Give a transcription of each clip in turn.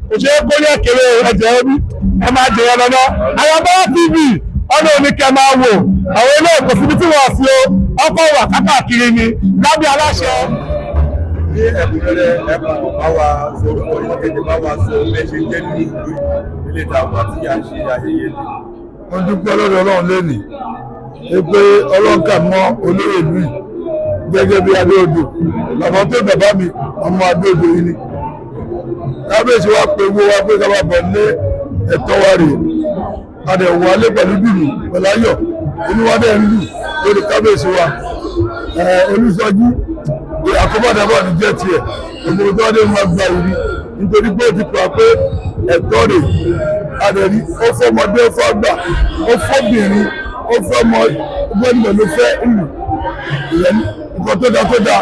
Kò ṣe é kó ní ẹ̀kẹ́rẹ́ ẹ̀jẹ̀ ẹbí ẹ máa jẹ̀yẹ lọ́nà. Arambala TV, ọ̀nà oníkẹ́ máa wò àwọn ilé ẹ̀kọ́ síbi tí wọ́n fi ọkọ̀ wà kákàkiri ni lábẹ́ aláṣẹ. Ní ẹ̀kúnrẹ́rẹ́, ẹ̀kọ́ bá wa sọ orúkọ yìí, kéde bá wa sọ bẹ́ẹ̀ ṣe jẹ́ nínú ìlú ilé ìtàwọn àti à ń ṣe ayẹyẹ ni. Mo dúpẹ́ lọ́dọ̀ Ọlọ́run lẹ́nìí pé Ọlọ́run kà mọ́ olóyè ìlú yìí gẹ́gẹ́ bí Adéodò. Bàbá tó bàbá mi, ọmọ Adéodò yìí ni. Kábíyèsí wa pé owó wa pé ká bá bọ̀ ní ẹ̀tọ́ wa rèé. A dẹ̀ wọlé pẹ̀lú dùnú, pẹ̀lú ayọ̀. Inú wa dẹ̀ ń lù lórí kábíyèsí wa. Olùsọjí àkọ́bọ̀dàbọ̀ ní jẹ́ tiẹ̀ òmùrù tó dé máa gba ìrí nítorí pé ó ti pa pé ẹ̀tọ́ rè. Adẹ̀rí ó fọmọdé, ó fọgbà, ó fọbìnrin, ó fọmọ gbọ́dọ̀ ló fẹ́ ìlú ìyẹn. Nǹkan tó da tó da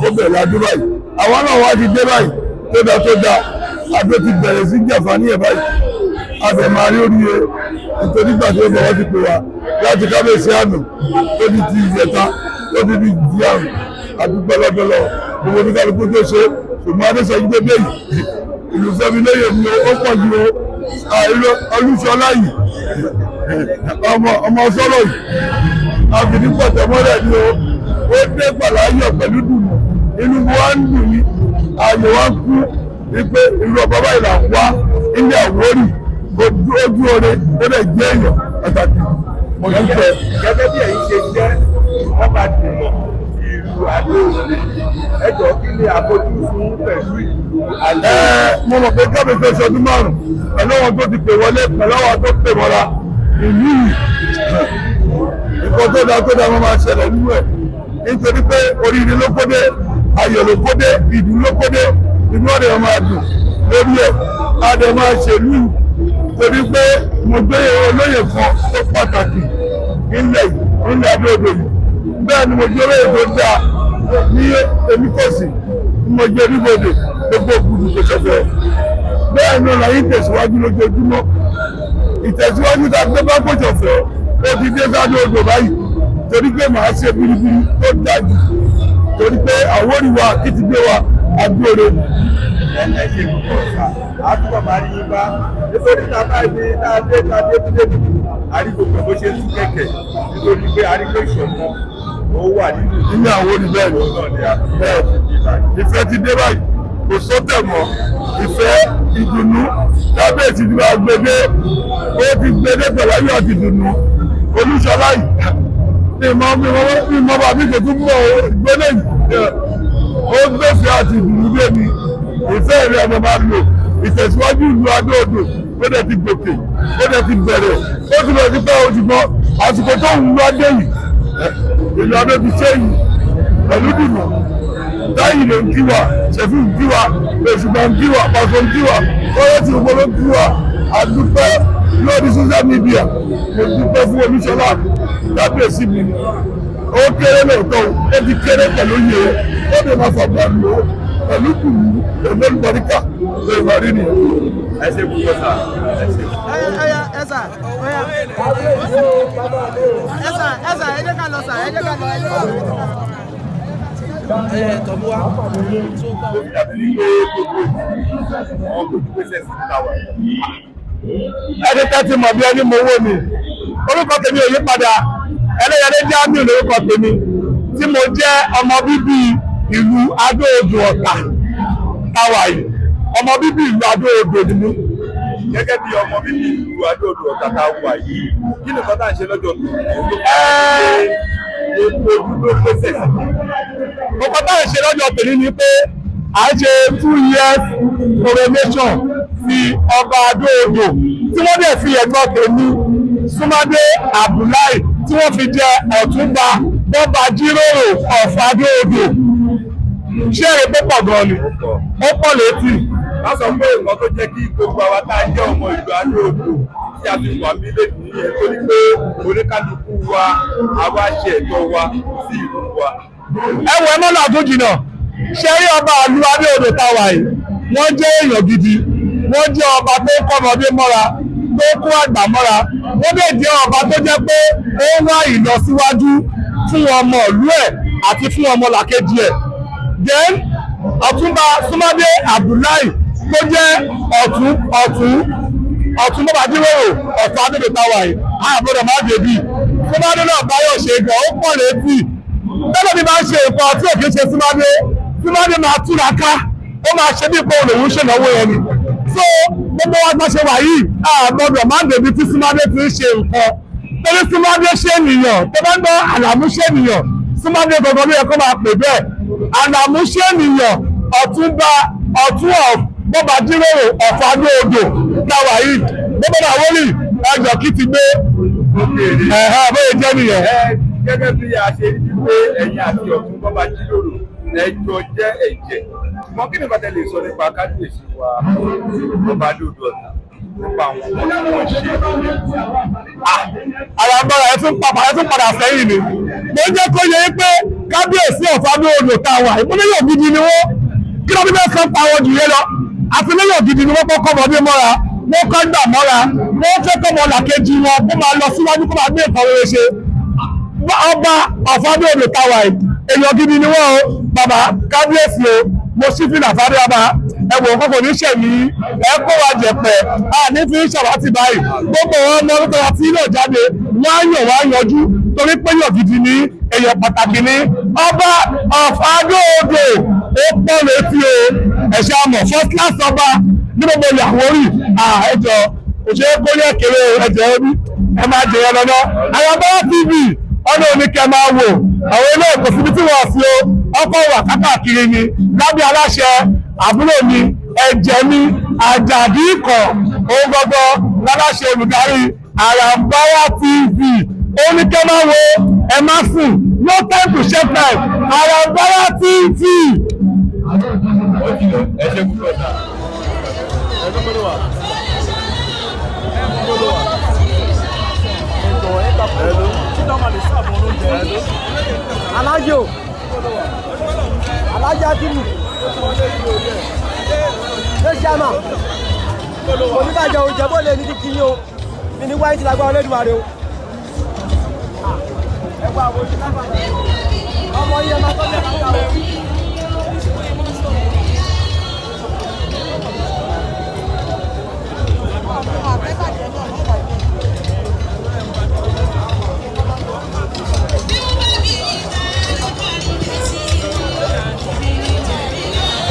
ó bẹ̀rẹ̀ ládó báyìí. Àwọn náà wá ti dé báyìí, tó da tó da adó ti bẹ̀rẹ̀ sí jàǹfààní ẹ̀ báyìí. Abẹ̀ máa rí oríire nítorí gbà tí ó bọ̀ wọ́n ti pè wá láti kábíyèsí àná tó ti ti ìjẹta tó ti di di àrùn. Àdúgbò lọ́dọọlọ gbogbo oníkálukú tó ṣe, ṣùgbọ́n Adéṣẹ́jú tó dé yìí, ìlú Fẹ́mi lóye ni ó pọ̀ ju Olúṣọlá yìí, ọmọ ọmọ sọ́lọ̀ yìí, àfìdí pọ̀tẹ́mọ́lẹ̀ ni ó dé pàláyọ̀ pẹ̀lú dùnú. Inú wa ń dùn ní, ayọ̀ wa ń kú wípé irú ọba báyìí là ń wá ilé Àwórì. Ojú oore ó lè jẹ́ èèyàn pàtàkì. Mo dúpẹ́. Gẹ́gẹ́ bí ẹ̀yin ṣe jẹ́ ọba dìmọ̀ ìlú Adó-Òde, ẹ jọ̀ọ́, kí ni àfojúsùn pẹ̀lú ìlú Adó? Mo mọ̀ pé kábíyèsí oṣù ọdún 5 pẹ̀lú àwọn tó ti pè wọlé, pẹ̀lú àwọn tó pè mọ́ra ìlú yìí, nǹkan tó dáa tó dáa máa ṣẹlẹ̀ nínú ẹ̀, nítorí pé oríire ló kó dé, ayọ̀ ló kó dé, ìdùnnú ló kó dé. Inú ọ̀rẹ́ máa dùn lórí ẹ̀. A dẹ̀ máa ṣèlú torí pé mo gbé olóyè kan tó pàtàkì nílẹ̀ yìí, nílẹ̀ Adó-Odò yìí. Bẹ́ẹ̀ ni mo gbé olóyè tó dáa ní Emíkòsì, mo jẹ́ oníbodè gbogbo ògùdù kò ṣẹ̀fẹ̀. Bẹ́ẹ̀ ni ọ̀nà yìí tẹ̀síwájú lójoojúmọ́. Ìtẹ̀síwájú tá a gbé bá kò ṣọ̀fẹ́, ó ti dé sáré odò báyìí, torí pé màá ṣe biribiri tó dájú, torí pé Àwórì wa kí ti gbé wa agbóore. Ẹ ṣe púpọ̀ sà, á túbọ̀ máa rí yín bá, nítorí tá a bá ibi tá a dé, tá a dé tó dé dùn, a rí gbogbo bó ṣe ń tú kẹ̀kẹ́, nítorí pé a rí pé ìṣọ̀kan ó wà nínú Nínú Àwórì, bẹ́ẹ̀ ni. Òun náà ni a fi Bẹ́ẹ̀, ìfẹ́ ti dé báyìí, kò sọ́tẹ̀ mọ́. Ìfẹ́, ìdùnnú, kábíyèsí ti máa gbédé, ó ti gbédé pẹ̀lú ayọ̀ àti ìdùnnú. Olúṣọlá yìí ní ìmọ̀ mímọ́ bá mi kò tún mọ̀ gbélé yìí, ó gbèsè àti ìdùnnú dé mi. Ìfẹ́ rẹ̀ ọmọ máa lò ìtẹ̀síwájú ìlú Adó-Odò. Ó dẹ̀ ti gòkè, ó dẹ̀ ti bẹ̀rẹ̀, ó ti bẹ̀rẹ̀ sí pé ó ti gbọ́ àsìkò tó ń lọ dé yìí. Ìlú Adó ti ṣe yìí pẹ̀lú dùnú táyì ló ń kí wa, ṣẹ̀fí ń kí wa, òṣùpá ń kí wa, pàṣẹ ń kí wa, kọ́lẹ́ tí gbogbo ló ń kí wa. Àdúpẹ́ lórí social media. Mo dúpẹ́ fún Olúṣọlá kábíyèsí mi ni. Ó kéré lóòótọ́, ó ti kéré pẹ̀lú iye, ó lè máa fàgbà lò ó pẹ̀lú dùnú, pẹ̀lú olùbọ̀ríkà lórí ìwárí nìyẹn. Ẹ ṣe púpọ̀ sà, ẹ ṣe. Ẹ ẹ sà, ọya, ẹ sà, ẹ sà, ẹ jẹ́ ká lọ sà, ẹ jẹ́ ká lọ, ẹ jẹ́ ká lọ. Tó fi dàbí wípé gbogbo ìlú wọn kojú pèsè sí ìta wà. Ẹni tẹ́ ti mọ̀ bí ẹni mo wò ni. Orúkọ tèmi ò yí padà, Ẹlẹ́yẹlé Jamiu lórúkọ tèmi, tí mo jẹ́ ọmọ bíbí ìlú Adó-Odò Ọ̀tà táwa yìí. Ọmọ bíbí ìlú Adó-Odò ni mí. Gẹ́gẹ́ bí ọmọ bíbí ìlú Adó-Odò Ọ̀tà tá a wà yìí, kí ni nǹkan tá à ń ṣe lọ́jọ́ tó ojú ló pèsè sí? Nǹkan tá à ń ṣe lọ́jọ́ tèmi ni pé à ń ṣe 2 years coronation ti ọba Adó-Odò, tí wọ́n dẹ̀ fi ẹ̀gbọ́n tèmi Súnmọ́dé Abdullahi, tí wọ́n fi jẹ Ọ̀túnba Bọ́ba Jíròrò of Adó-Odò. Ṣé èrè pé pọ̀ gan ni, ó pọ̀ létí. Ká sọ pé nǹkan tó jẹ́ kí gbogbo àwa tá a jẹ́ ọmọ ìlú Adó-Odò tí a fi wà nílé nìyẹn, tó ní pé oníkálukú wa, àwa ṣe ẹ̀tọ́ wa sí ìlú wa. Ẹ wọ ẹ mọ́nà tó jìnà. Ṣe rí ọba ìlú Adó-Odò tá a wà yìí, wọ́n jẹ́ èèyàn gidi, wọ́n jẹ́ ọba tó ń kọ́mọdé mọ́ra, tó ń kó àgbà mọ́ra. Wọ́n dẹ̀ jẹ́ ọba tó jẹ́ pé ó ń wá ìlọsíwájú fún ọmọ ìlú ẹ̀ àti fún ọmọ làkejì ẹ̀. Then Ọ̀túnba Súnmọ́dé Abdullahi, tó jẹ́ ọ̀tún bọ́ba jíròrò ọ̀tún Adó-Odò tá a wà yìí, àbúrò má débì Súnmọ́dé náà báyọ̀ ṣe gan, ó pọ̀ létí. Tẹ́lẹ̀ bí máa ń ṣe nǹkan tí òkè ṣe, Súnmọ́dé, Súnmọ́dé máa túraká, ó máa ṣe bí pé òun ṣèlọ́wọ́ yẹn ni. So gbogbo wa gbọ́ ṣe wà yìí, a gbọ́dọ̀ má débi tí Súnmọ́dé ti ń ṣe nǹkan, torí Súnmọ́dé ṣe ènìyàn. Tó bá ń gbọ́ Àlàmú ṣe ènìyàn, Súnmọ́dé gangan ló yẹ kó máa pè bẹ́ẹ̀. Àlàmú ṣe ènìyàn, Ọ̀túnba ọ̀tún ọ̀ bọ́ba jíròrò ọ̀fà Adó-Odò táwa yìí, gbogbo àwọn wọlé ẹjọ́ kí ti gbé ẹ̀hẹ́ bóyá jẹ́ nìyẹn. Ẹ gẹ́gẹ́ bí a ṣe rí wípé ẹ̀yin àti Ọ̀tún Bọ́ba Jíròrò ẹjọ́ jẹ́ ẹ̀jẹ̀, ṣùgbọ́n kí ni bàtà lè sọ nípa kábíyèsí wa ọba Adó-Odò Ọ̀tà, nípa àwọn ọmọ tí wọ́n ṣe? Àràbọ̀rà ẹ tún papà, ẹ tún padà sẹ́yìn ni. Mo jẹ́ kó yẹ pé kábíyèsí ọ̀fà Adó-Odò tá a wà, ìpínlẹ̀ gidi ni wọ́n. Kí ló bí bẹ́ẹ̀ sọ pa àwọn jù yẹn lọ? Àtìlẹ́yìn gidi ni wọ́n. Kọ́ kọ́mọdé mọ́ra, wọ́n kọ́ gbà mọ́ra, wọ́n fẹ́ kọ́mọ làkejì wọn kó máa lọ síwájú, kó máa gbé nǹkan rere ṣe. Ọba ọ̀fà Adó-Odò tá a wà yìí, èèyàn gidi ni wọ́n o. Bàbá kábíyèsí o, mo ṣí fìlà fàdé ọba. Ẹ̀wọ̀n kọ́kọ́ ní sẹ̀mí ẹ kó wa jẹ̀pẹ̀, a ní fi ń ṣàwátì báyìí. Gbogbo wọn ọmọ orúkọ wa tí náà jáde, wọ́n á yàn, wọ́n á yanjú, torí pé yàn gidi ni, èèyàn pàtàkì ni ọba of Adó-Odò. Ó pọ̀ létí o. Ẹ̀ṣẹ̀ àmọ̀ first class ọba ní gbogbo ilẹ̀ Àwórì. Ẹjọ́ kò ṣeé kó yẹ kéré o. Ẹjọ́ ẹbí ẹ máa jẹyẹ lọ́nà Àràbáwá TV, ọ̀nà oníkẹ́ máa wò. Àwọn ilé kò síbi tí wọ́n sí o, ọkọ̀ wà kákàkiri ni lábẹ́ aláṣẹ àbúrò mi, ẹ̀jẹ̀ mi, Àjàdí ikọ̀ òun gbọ́gbọ́ láláṣẹ olùdarí Àràbáwá TV. Oníkẹ́ máa wo, ẹ má sùn, no time to check time, Àràbáwá TV. Ẹ ṣe púpọ̀ sá. Alájò alájà tìlù ló ṣe àmà kò ní bàjẹ́ oúnjẹ bó lè ní kíkí yín o. Mi ní wáyé tí lágbára Olódùmarè o. Ẹ wá àwọn oṣù lágbàdo ọmọ yìí, ẹ máa tọ́jú ẹ̀ máa ta o.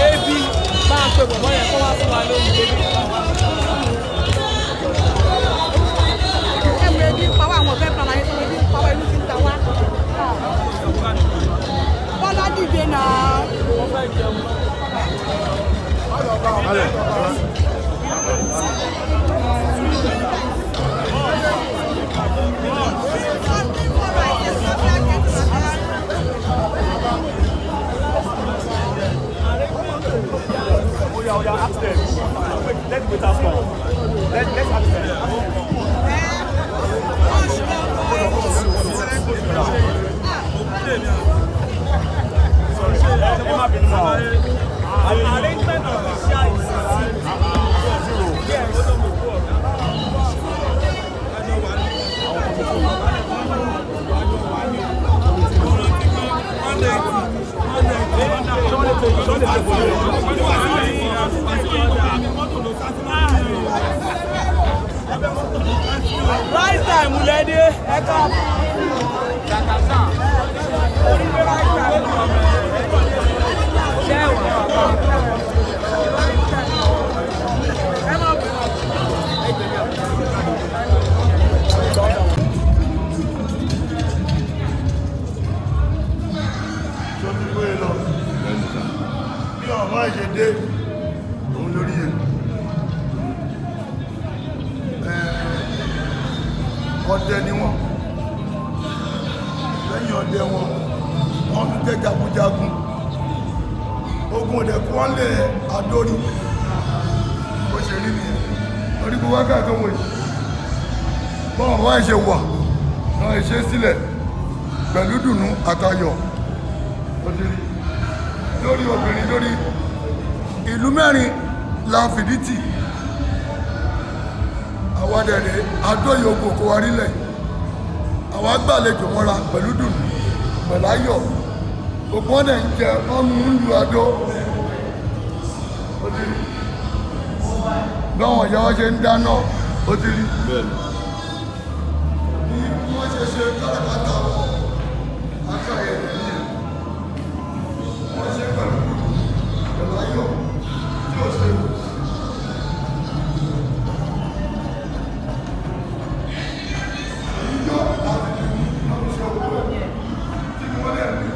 Ebi máa ń pe bọ̀bọ̀ yẹn kó wá fún wa lórí ebi. Ẹ̀wù ebi ń pa wá, àwọn ọ̀fẹ́ pàmò ayé tó ebi ń pa wá, inú ti ń ta wá. Bọ́lá dìde náà. Oya, oya, ask them. Wait, let the waiters come. Let's ask them. Sorry, ẹ má bínú sá. Arrangement of the chair is zero. Yes. Right time lẹ́dí ẹ ká. Ṣé wà? Ẹ má bínú. Ọdẹ ni wọ́n. Lẹ́yìn ọdẹ wọn, wọ́n tún jẹ́ jagunjagun. Ogun òdẹ kí wọ́n lé Adórí. Bó ṣe rí nìyẹn. Torí gbogbo wákàtí òun yìí, bọ́n wá ṣe wà náà ṣe sílẹ̀ pẹ̀lú dùnú àtayọ̀. Ó ti rí lórí obìnrin lórí ìlú mẹ́rin la fìdí tì. Àwa dẹ̀rẹ̀ Adóyè ogun kò wá rílẹ̀. Àwa gbàlejò mọ́ra pẹ̀lú dùnú pẹ̀lú ayọ̀. Gbogbo wọn dẹ̀ ń jẹ wọn mú ń lu Adó. Ó ti rí báwọn ìyá wọn ṣe ń dáná. Ó ti rí bí wọ́n ṣe ṣe káràkátà wọn akáyẹ̀ nìyẹn. Wọ́n ṣe pẹ̀lú pẹ̀lú ayọ̀ tí ó ṣe wù. Ìjọ àti ìlú náà fi ṣe owó ẹ̀ tí wọ́n lẹ̀ ní.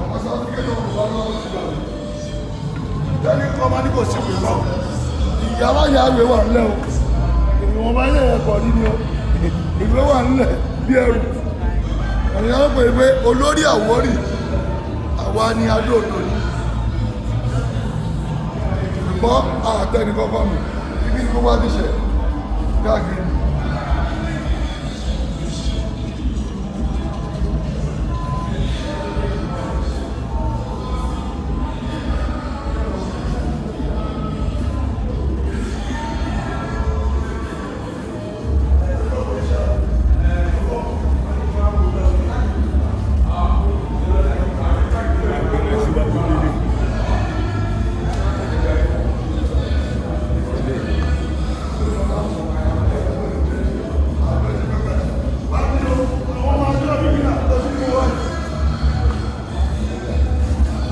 Àwọn sáfíkẹ́tì ọ̀hún bá lọ́wọ́ ti gbà. Tẹ́lẹ̀ kọ́ máa ní kò sí ìwé mọ́. Ìyá aláya ìwé wà ńlẹ̀ o. Ìwọ̀n bá yẹ̀ ẹ̀kọ́ nínú o. Ìwé wà ńlẹ̀ bí ẹrù. Ẹ̀yìn á pè pé olórí Àwórì àwa ni Adó-Odò ni. Ṣùgbọ́n àtẹnì kọ́kọ́ mi, ibi ni gbogbo wa ti ṣẹ̀ káàkiri.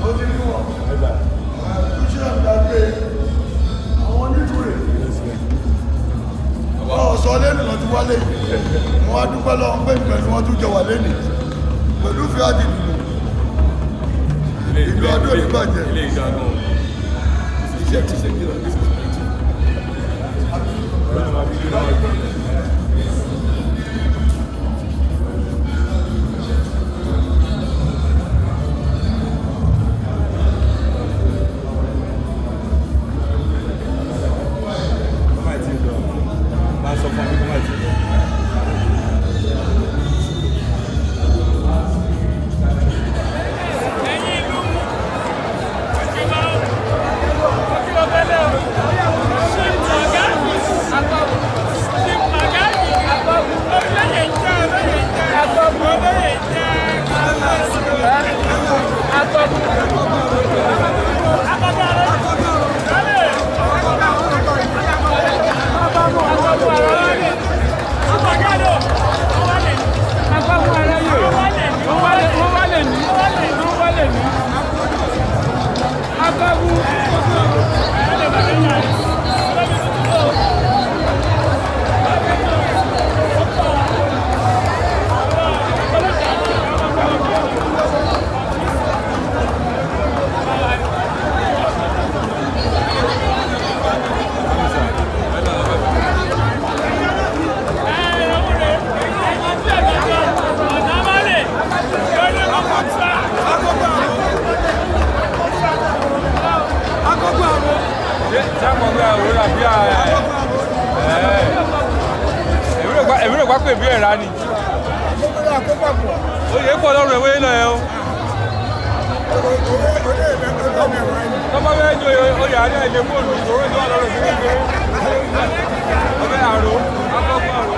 Ó ti rí wọn. Ṣé àgbàgbé àwọn onídùúrè? Ọ̀sọ̀ lẹ́nu lọ ti wálé. Wọ́n á dúpẹ́ lọ́wọ́ pé pẹ̀lú wọn tún jọ wà lẹ́nu. Pẹ̀lú fi àti dùnú. Ìlú Adó ní bàjẹ́. Ilé ìdáná. Iṣẹ́ ti ṣe kí lọ. This is beautiful. Kọ́ máa ti lọ. Máa sọ fún mi kọ́ máa ti lọ. Èmi rò pa pé bí ẹ̀rá ni. Oyè pọ̀ lọ́rùn ẹ̀wé náà ẹ̀ o. Tọ́pọ̀ bẹ́ẹ̀ ni oyè àárẹ̀ ilé fóònù ìṣòro ìṣòro lọ́rùn sí kékeré. Ọbẹ̀ àrò, akọ́kọ́ àrò.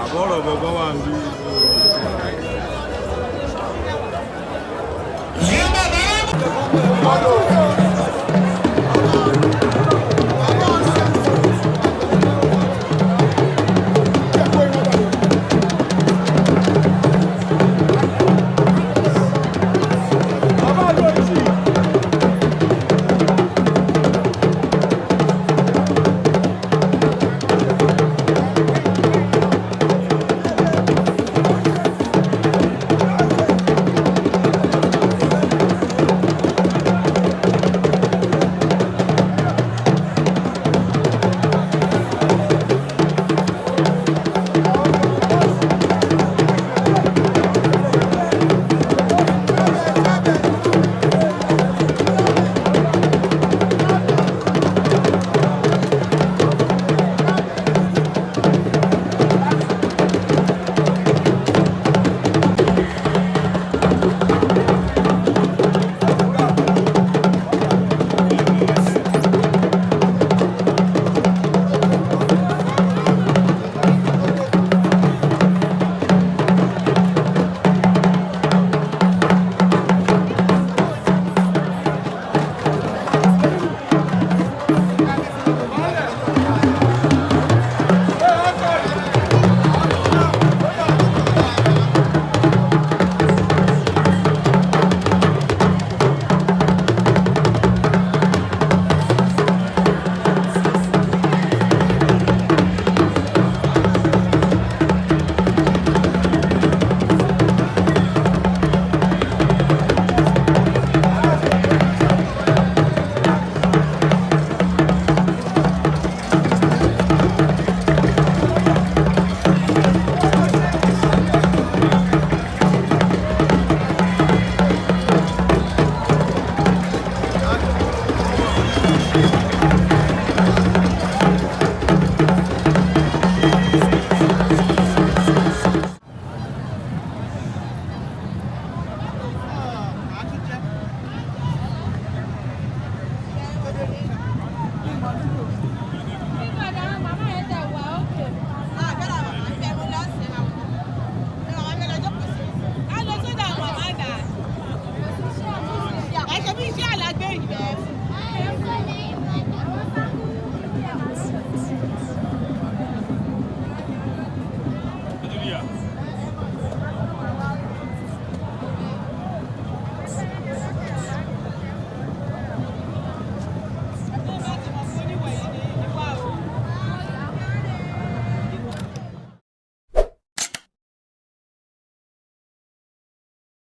Àbọ̀rọ̀ gbọ̀ngàn wà ń bí. Careful.